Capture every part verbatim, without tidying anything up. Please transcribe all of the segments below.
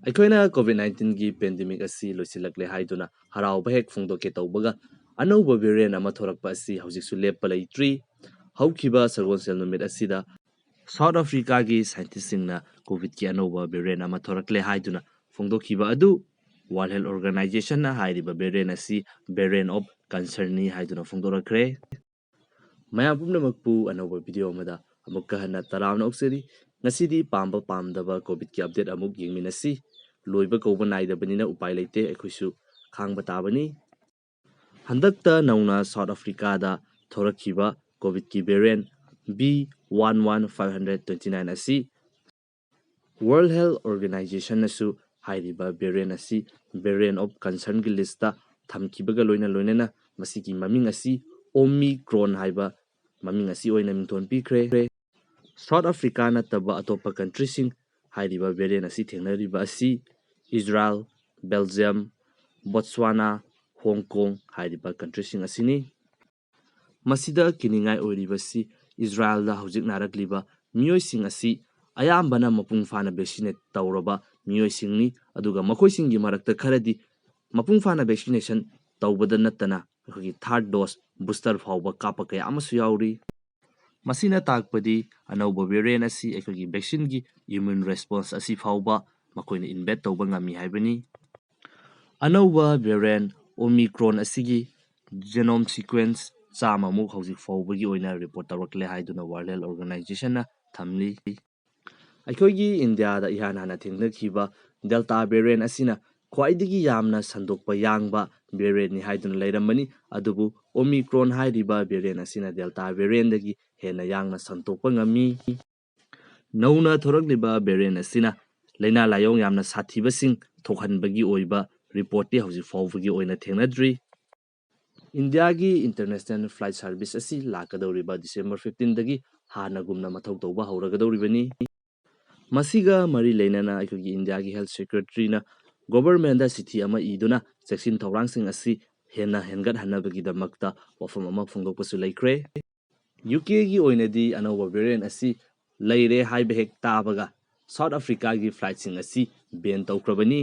ꯑꯩꯈꯣꯏꯅ ꯀꯣꯚꯤꯗ ꯅꯥꯏꯟꯇꯤꯟꯒꯤ ꯄꯦꯟꯗꯦꯃꯤꯛ ꯑꯁꯤ ꯂꯣꯏꯁꯤꯜꯂꯛꯂꯦ ꯍꯥꯏꯗꯨꯅ ꯍꯔꯥꯎꯕ ꯍꯦꯛ ꯐꯣꯡꯗꯣꯛꯀꯦ ꯇꯧꯕꯒ, ꯑꯅꯧꯕ ꯚꯦꯔꯤꯌꯦꯟ ꯑꯃ ꯊꯣꯔꯛꯄ ꯑꯁꯤ ꯍꯧꯖꯤꯛꯁꯨ ꯂꯦꯞꯄ ꯂꯩꯇ꯭ꯔꯤ꯫ ꯍꯧꯈꯤꯕ ꯁꯒꯣꯜꯁꯦꯜ ꯅꯨꯃꯤꯠ ꯑꯁꯤꯗ ꯁꯥꯎꯠ ꯑꯐ꯭ꯔꯤꯀꯥꯒꯤ ꯁꯥꯏꯟꯇꯤꯁꯁꯤꯡꯅ ꯀꯣꯚꯤꯗꯀꯤ ꯑꯅꯧꯕ ꯚꯦꯔꯤꯌꯦꯟ ꯑꯃ ꯊꯣꯔꯛꯂꯦ ꯍꯥꯏꯗꯨꯅ ꯐꯣꯡꯗꯣꯛꯈꯤꯕ ꯑꯗꯨ, ꯋꯥꯔꯜ ꯍꯦꯜꯊ ꯑꯣꯔꯒꯅꯥꯏꯖꯦꯁꯟꯅ ꯍꯥꯏꯔꯤꯕ ꯚꯦꯔꯤꯌꯦꯟ ꯑꯁꯤ ꯚꯦꯔꯤꯌꯦꯟ ꯑꯣꯐ ꯀꯟꯁꯔꯟꯅꯤ ꯍꯥꯏꯗꯨꯅ ꯐꯣꯡꯗꯣꯔꯛꯈ꯭ꯔꯦ꯫ ꯃꯌꯥꯝ ꯄꯨꯝꯅꯃꯛꯄꯨ ꯑꯅꯧꯕ ꯚꯤꯗꯤꯑꯣ ꯑꯃꯗ ꯑꯃꯨꯛꯀ ꯍꯟꯅ ꯇꯔꯥꯝꯅ ꯑꯣꯛꯆꯔꯤ꯫ ꯉꯁꯤꯗꯤ ꯄꯥꯝꯕ ꯄꯥꯝꯗꯕ ꯀꯣꯚꯤꯗꯀꯤ ꯑꯞꯗꯦꯠ ꯑꯃꯨꯛ ꯌꯦꯡꯃꯤꯟꯅꯁꯤ꯫ ꯂꯣꯏꯕ ꯀꯧꯕ ꯅꯥꯏꯗꯕꯅꯤꯅ ꯎꯄꯥꯏ ꯂꯩꯇꯦ, ꯑꯩꯈꯣꯏꯁꯨ ꯈꯥꯡꯕ ꯇꯥꯕꯅꯤ꯫ ꯍꯟꯗꯛꯇ ꯅꯧꯅ ꯁꯥꯎꯠ ꯑꯐ꯭ꯔꯤꯀꯥꯗ ꯊꯣꯔꯛꯈꯤꯕ ꯀꯣꯚꯤꯗꯀꯤ variant B one one five hundred twenty nine ꯑꯁꯤ ꯋꯥꯔꯜ ꯍꯦꯜꯊ ꯑꯣꯔꯒꯅꯥꯏꯖꯦꯁꯟꯅꯁꯨ ꯍꯥꯏꯔꯤꯕ ꯚꯦꯔꯤꯌꯦꯟ ꯑꯁꯤ ꯚꯦꯔꯤꯌꯦꯟ ꯑꯣꯐ ꯀꯟꯁꯔꯟꯒꯤ ꯂꯤꯁꯇ ꯊꯝꯈꯤꯕꯒ ꯂꯣꯏꯅ ꯂꯣꯏꯅꯅ ꯃꯁꯤꯒꯤ ꯃꯃꯤꯡ ꯑꯁꯤ ꯑꯣꯃꯤꯀ꯭ꯔꯣꯟ ꯍꯥꯏꯕ ꯃꯃꯤꯡ ꯑꯁꯤ ꯑꯣꯏꯅ ꯃꯤꯡꯊꯣꯟ ꯄꯤꯈ꯭ꯔꯦ꯫ ꯁꯥꯎꯠ ꯑꯐ꯭ꯔꯤꯀꯥ ꯅꯠꯇꯕ ꯑꯇꯣꯞꯄ ꯀꯟꯇ꯭ꯔꯤꯁꯤꯡ ꯍꯥꯏꯔꯤꯕ ꯚꯦꯔꯤꯌꯦꯟ ꯑꯁꯤ ꯊꯦꯡꯅꯔꯤꯕ ꯑꯁꯤ ꯏꯖꯔꯥꯏꯜ, ꯕꯦꯜꯖꯤꯌꯝ, ꯕꯣꯠꯁ꯭ꯋꯥꯅꯥ, ꯍꯣꯡ ꯀꯣꯡ ꯍꯥꯏꯔꯤꯕ ꯀꯟꯇ꯭ꯔꯤꯁꯤꯡ ꯑꯁꯤꯅꯤ꯫ ꯃꯁꯤꯗ ꯀꯤꯅꯤꯡꯉꯥꯏ ꯑꯣꯏꯔꯤꯕꯁꯤ ꯏꯖꯔꯥꯏꯜꯗ ꯍꯧꯖꯤꯛ ꯅꯥꯔꯛꯂꯤꯕ ꯃꯤꯑꯣꯏꯁꯤꯡ ꯑꯁꯤ ꯑꯌꯥꯝꯕꯅ ꯃꯄꯨꯡ ꯐꯥꯅ ꯚꯦꯛꯁꯤꯅꯦꯠ ꯇꯧꯔꯕ ꯃꯤꯑꯣꯏꯁꯤꯡꯅꯤ, ꯑꯗꯨꯒ ꯃꯈꯣꯏꯁꯤꯡꯒꯤ ꯃꯔꯛꯇ ꯈꯔꯗꯤ ꯃꯄꯨꯡ ꯐꯥꯅ ꯚꯦꯛꯁꯤꯅꯦꯁꯟ ꯇꯧꯕꯗ ꯅꯠꯇꯅ ꯑꯩꯈꯣꯏꯒꯤ ꯊꯥꯔꯠ ꯗꯣꯁ, ꯕꯨꯁꯇꯔ ꯐꯥꯎꯕ ꯀꯥꯞꯄ ꯀꯌꯥ ꯑꯃꯁꯨ ꯌꯥꯎꯔꯤ꯫ ꯃꯁꯤꯅ ꯇꯥꯛꯄꯗꯤ ꯑꯅꯧꯕ ꯚꯦꯔꯤꯌꯦꯟ ꯑꯁꯤ ꯑꯩꯈꯣꯏꯒꯤ ꯚꯦꯛꯁꯤꯟꯒꯤ ꯏꯃ꯭ꯌꯨꯟ ꯔꯦꯁꯄꯣꯟꯁ ꯑꯁꯤ ꯐꯥꯎꯕ ꯃꯈꯣꯏꯅ ꯏꯟꯚꯦꯠ ꯇꯧꯕ ꯉꯝꯃꯤ ꯍꯥꯏꯕꯅꯤ꯫ ꯑꯅꯧꯕ ꯚꯦꯔꯤꯌꯦꯟ ꯑꯣꯃꯤꯀ꯭ꯔꯣꯟ ꯑꯁꯤꯒꯤ ꯖꯦꯅꯣꯝ ꯁꯤꯀ꯭ꯋꯦꯟꯁ ꯆꯥꯝꯃꯃꯨꯛ ꯍꯧꯖꯤꯛ ꯐꯥꯎꯕꯒꯤ ꯑꯣꯏꯅ ꯔꯤꯄꯣꯔꯠ ꯇꯧꯔꯛꯂꯦ ꯍꯥꯏꯗꯨꯅ ꯋꯥꯔꯜ ꯍꯦꯜꯊ ꯑꯣꯔꯒꯅꯥꯏꯖꯦꯁꯟꯅ ꯊꯝꯂꯤ꯫ ꯑꯩꯈꯣꯏꯒꯤ ꯏꯟꯗꯤꯌꯥꯗ ꯏꯍꯥꯟ ꯍꯥꯟꯅ ꯊꯦꯡꯅꯈꯤꯕ ꯗꯦꯜꯇꯥ ꯚꯦꯔꯤꯌꯦꯟ ꯑꯁꯤꯅ ꯈ꯭ꯋꯥꯏꯗꯒꯤ ꯌꯥꯝꯅ ꯁꯟꯗꯣꯛꯄ ꯌꯥꯡꯕ ꯚꯦꯔꯤꯌꯦꯟꯅꯤ ꯍꯥꯏꯗꯨꯅ ꯂꯩꯔꯝꯕꯅꯤ, ꯑꯗꯨꯕꯨ ꯑꯣꯃꯤꯀ꯭ꯔꯣꯟ ꯍꯥꯏꯔꯤꯕ ꯚꯦꯔꯤꯌꯦꯟ ꯑꯁꯤꯅ ꯗꯦꯜꯇꯥ ꯚꯦꯔꯤꯌꯦꯟꯗꯒꯤ ꯍꯦꯟꯅ ꯌꯥꯡꯅ ꯁꯟꯗꯣꯛꯄ ꯉꯝꯃꯤ꯫ ꯅꯧꯅ ꯊꯣꯔꯛꯂꯤꯕ ꯚꯦꯔꯤꯌꯦꯟ ꯑꯁꯤꯅ ꯂꯥꯏꯅꯥ ꯂꯥꯏꯌꯣꯡ ꯌꯥꯝꯅ ꯁꯥꯊꯤꯕꯁꯤꯡ ꯊꯣꯛꯍꯟꯕꯒꯤ ꯑꯣꯏꯕ ꯔꯤꯄꯣꯔꯠꯇꯤ ꯍꯧꯖꯤꯛ ꯐꯥꯎꯕꯒꯤ ꯑꯣꯏꯅ ꯊꯦꯡꯅꯗ꯭ꯔꯤ꯫ ꯏꯟꯗꯤꯌꯥꯒꯤ ꯏꯟꯇꯔꯅꯦꯁꯅꯦꯜ ꯐ꯭ꯂꯥꯏꯠ ꯁꯥꯔꯚꯤꯁ ꯑꯁꯤ ꯂꯥꯛꯀꯗꯧꯔꯤꯕ ꯗꯤꯁꯦꯝꯕꯔ ꯐꯤꯐꯇꯤꯟꯗꯒꯤ ꯍꯥꯟꯅꯒꯨꯝꯅ ꯃꯊꯧ ꯇꯧꯕ ꯍꯧꯔꯒꯗꯧꯔꯤꯕꯅꯤ꯫ ꯃꯁꯤꯒ ꯃꯔꯤ ꯂꯩꯅꯅ ꯑꯩꯈꯣꯏꯒꯤ ꯏꯟꯗꯤꯌꯥꯒꯤ ꯍꯦꯜꯊ ꯁꯦꯀ꯭ꯔꯦꯇꯔꯤꯅ ꯒꯣꯚꯔꯟꯃꯦꯟꯗ ꯆꯤꯊꯤ ꯑꯃ ꯏꯗꯨꯅ ꯆꯦꯛꯁꯤꯟ ꯊꯧꯔꯥꯡꯁꯤꯡ ꯑꯁꯤ ꯍꯦꯟꯅ ꯍꯦꯟꯒꯠꯍꯟꯅꯕꯒꯤꯗꯃꯛꯇ ꯋꯥꯐꯝ ꯑꯃ ꯐꯣꯡꯗꯣꯛꯄꯁꯨ ꯂꯩꯈ꯭ꯔꯦ꯫ ꯌꯨ ꯀꯦꯒꯤ ꯑꯣꯏꯅꯗꯤ ꯑꯅꯧꯕ ꯚꯦꯔꯤꯌꯦꯟ ꯑꯁꯤ ꯂꯩꯔꯦ ꯍꯥꯏꯕ ꯍꯦꯛ ꯇꯥꯕꯒ ꯁꯥꯎꯠ ꯑꯐ꯭ꯔꯤꯀꯥꯒꯤ ꯐ꯭ꯂꯥꯏꯠꯁꯤꯡ ꯑꯁꯤ ꯕꯦꯟ ꯇꯧꯈ꯭ꯔꯕꯅꯤ꯫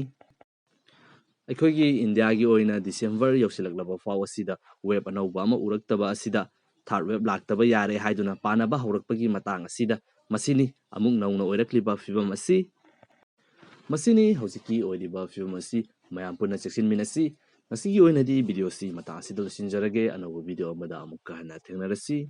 ꯑꯩꯈꯣꯏꯒꯤ ꯏꯟꯗꯤꯌꯥꯒꯤ ꯑꯣꯏꯅ ꯗꯤꯁꯦꯝꯕꯔ ꯌꯧꯁꯤꯜꯂꯛꯂꯕ ꯐꯥꯎ ꯑꯁꯤꯗ ꯋꯦꯕ ꯑꯅꯧꯕ ꯑꯃ ꯎꯔꯛꯇꯕ ꯑꯁꯤꯗ ꯊꯥꯔꯠ ꯋꯦꯕ ꯂꯥꯛꯇꯕ ꯌꯥꯔꯦ ꯍꯥꯏꯗꯨꯅ ꯄꯥꯅꯕ ꯍꯧꯔꯛꯄꯒꯤ ꯃꯇꯥꯡ ꯑꯁꯤꯗ ꯃꯁꯤꯅꯤ ꯑꯃꯨꯛ ꯅꯧꯅ ꯑꯣꯏꯔꯛꯂꯤꯕ ꯐꯤꯕꯝ ꯑꯁꯤ꯫ ꯃꯁꯤꯅꯤ ꯍꯧꯖꯤꯛꯀꯤ ꯑꯣꯏꯔꯤꯕ ꯐꯤꯕꯝ ꯑꯁꯤ꯫ ꯃꯌꯥꯝ ꯄꯨꯟꯅ ꯆꯦꯛꯁꯤꯟꯃꯤꯟꯅꯁꯤ꯫ ꯉꯁꯤꯒꯤ ꯑꯣꯏꯅꯗꯤ ꯚꯤꯗꯤꯑꯣꯁꯤ ꯃꯇꯥꯡ ꯑꯁꯤꯗ ꯂꯣꯏꯁꯤꯟꯖꯔꯒꯦ꯫ ꯑꯅꯧꯕ ꯚꯤꯗꯤꯑꯣ ꯑꯃꯗ ꯑꯃꯨꯛꯀ ꯍꯟꯅ ꯊꯦꯡꯅꯔꯁꯤ꯫